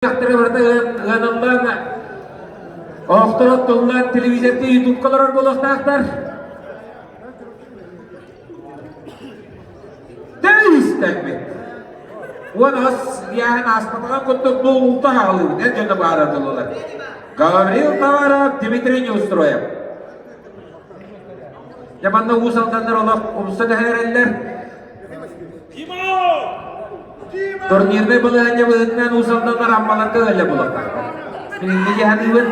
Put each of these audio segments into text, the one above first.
Дьахтары барыта ыаныллан, оһохторо оттуллан, телевизорга, ютубка олорор буолуохтаахтар. Тэйистэрбит. Уон ас диэһин ааспатаҕын курдук булта хаалыыбыт, эр дьоно баара дылылар. Гаврил Товаров, Дмитрий Неустроев. Дьэ манна Уус Алданнар олох умса түһэн эрэллэр. Турнирнай балаһыанньа быһыытынан Уус Алданнар Аммаларга ыалльа булуохтаахтар. Билиҥҥи дьаһаныыбын.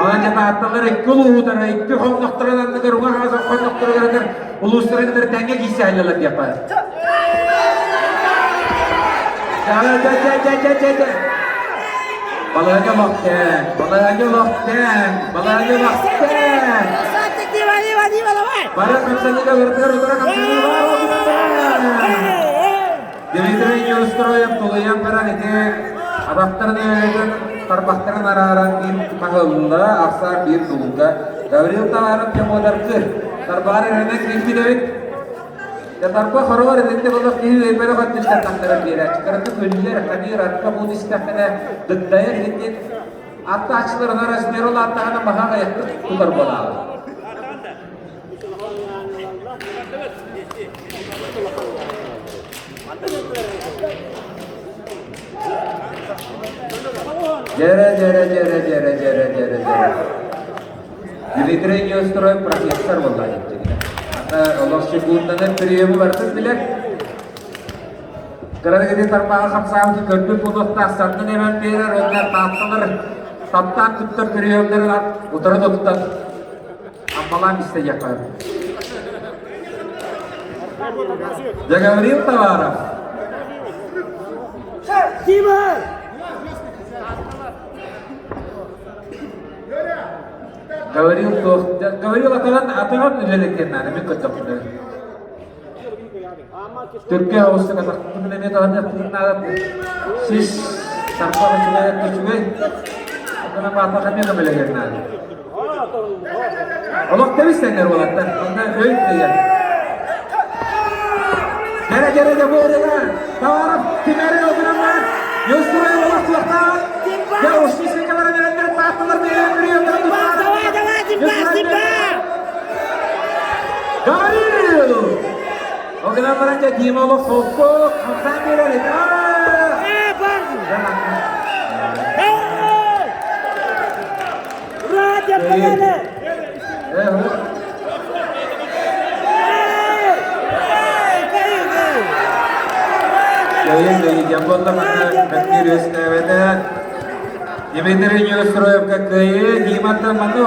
Онон дьэ Таатталар икки улууһутара, икки хоннохторун анныгар уҥа хаҥас хоннохторугар улуустарын кытары тэҥҥэ киирсэ сылдьаллар диэххэ. Дьэ-дьэ-дьэ-дьэ-дьэ-дьэ. Балаһыанньа олохтоох, балаһыанньа олохтоох, балаһыанньа олохтоох. Бары хамсаныыга барытыгар утары хамсаныы баар Дмитрий Неустроев тулуйан баран ити атахтарын өйөтөн тарбахтарын арааран биир хаһылла, ахсаан биир дулга. Гаврил Товаров дьомуодаргыр. Тарбаҕар эрэнэн киирбит эбит. Дьэ тарбах хороҕор итинник олох киһи өйбөрөх өттүттэн тахтаран биэрээччи. Кыракы күллэр, хабир, арка буут истэххинэ дыгдайар иһиттин аттааччыларына размер улааттаҕына маһа аҕыйахтык тутар буолаҕын. Дьэрэ, дьэрэ, дьэрэ, дьэрэ, дьэрэ, дьэрэ, дьэрэ. Дмитрий Неустрой профессор буолла диэбитигинэ. Олох секунданан приему барытын билэр. Кыра тарбаҕа хамсаабыты көрбүт буолуохтаах саннын эбэн биэрэр уонна таатталар таптаан туттар приемнарын утары туттан аммалаан истэ диэххэ. Гаврил Товаров. Дима! Говорил туох Говорил атаҕын атаҕын үлэлэтиэн наада мин көрдөхпүнэ. Түркэ оҕустук атахпытын эмиэ таһыныахпытын наада. Сис тарбах үчүгэй үчүгэй. Онон баатах эмиэ көмөлөһүөн наада. Олох тэбис-тэҥнэр уолаттар. Онно өй тэйэр. Дьэрэ дьэрэ дьэ буолла. Товаров кимэри огунамман. Юсурай олох туохтаах. Дьэ ушни сикаларын эрэллэр таатталар Давай, давай, Димба, Димба! Гаврил! Огунан баран дьэ Дима олох холку хамсаан биэрэр. Э, парни! Эй! Ура, деп қояды! Эй! Эй, кайы, кайы! Кыайын кыайыы буолла манна мөккүөр үөскээбэтэ. Дмитрий Неустроевка кыайыы, Диматтан манна.